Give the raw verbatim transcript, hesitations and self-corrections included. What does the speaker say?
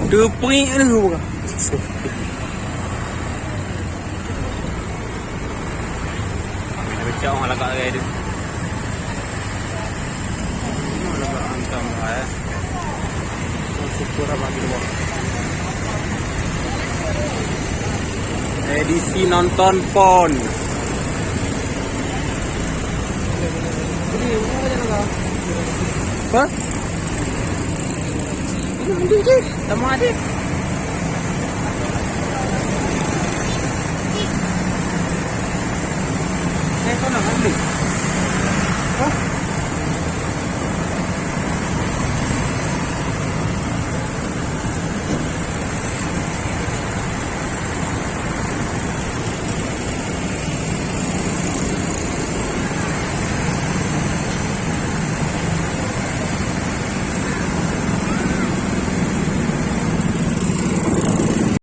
Teuprik ni bukan. Ada becak orang lagak lagi tu. Lagak hantam lah, eh. Syukur abang di luar. Edisi nonton pon. Hah? Ini, ini je. Sama adik.